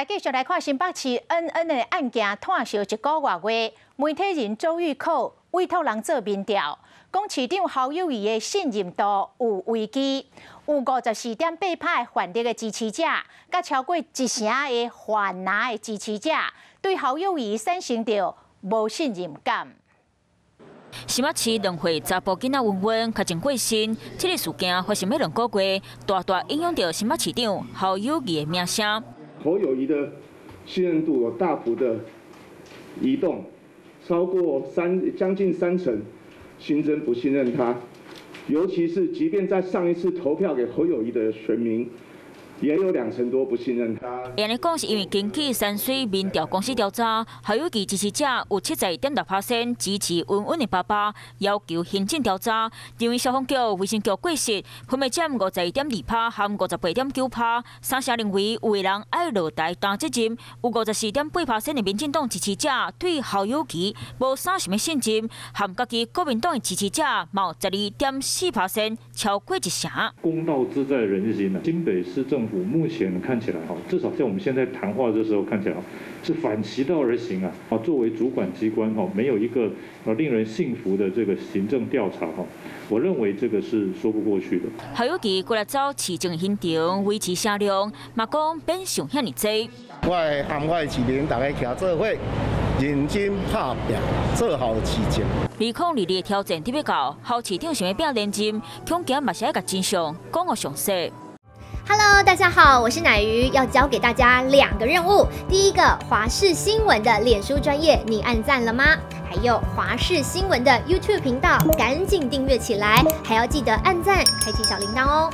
繼續來看新北市恩恩的案件，拖燒一個外月，媒體人周玉蔻委託人做民調，講市長侯友宜的信任度有危機，有54.8%泛綠的支持者，佮超過一成的泛藍的支持者，對侯友宜產生著無信任感。新北市2歲查埔囡仔溫溫確診過身，這个事件發生欲2個月，大大影響著新北市長侯友宜的名聲。侯友宜的信任度有大幅的移動，超過將近三成新增不信任他，尤其是即便在上一次投票給侯友宜的選民，也有兩成多不信任他。按呢講是因為根據山水民調公司調查，侯友宜支持者有72.6%支持溫溫的爸爸，要求行政調查。認為消防局、衛生局過失，分別佔52.2%和58.9%。三成認為有的人愛落台擔責任，有54.8%的民進黨支持者對侯友宜無啥啥物信任，和家己國民黨的支持者嘛有12.4%，超過一成。公道自在人心啊！新北市政府目前看起來，哈，至少在我們現在談話的時候看起來，是反其道而行啊！啊，作為主管機關，哈，沒有一個令人信服的這個行政調查，哈，我認為這個是說不過去的。侯友宜過來走市政行程維持聲量，嘛講免想遐爾濟。我會和我的市民逐家徛做伙，認真拍拚，做好市政。2022的挑戰特別到，侯市長想欲拼連任，恐驚嘛是愛共真相講予詳細。 Hello，大家好，我是乃瑜，要交給大家兩個任務。第一個，華視新聞的臉書專頁，你按讚了嗎？還有華視新聞的 YouTube 頻道，趕緊訂閱起來，還要記得按讚，開啟小鈴鐺哦。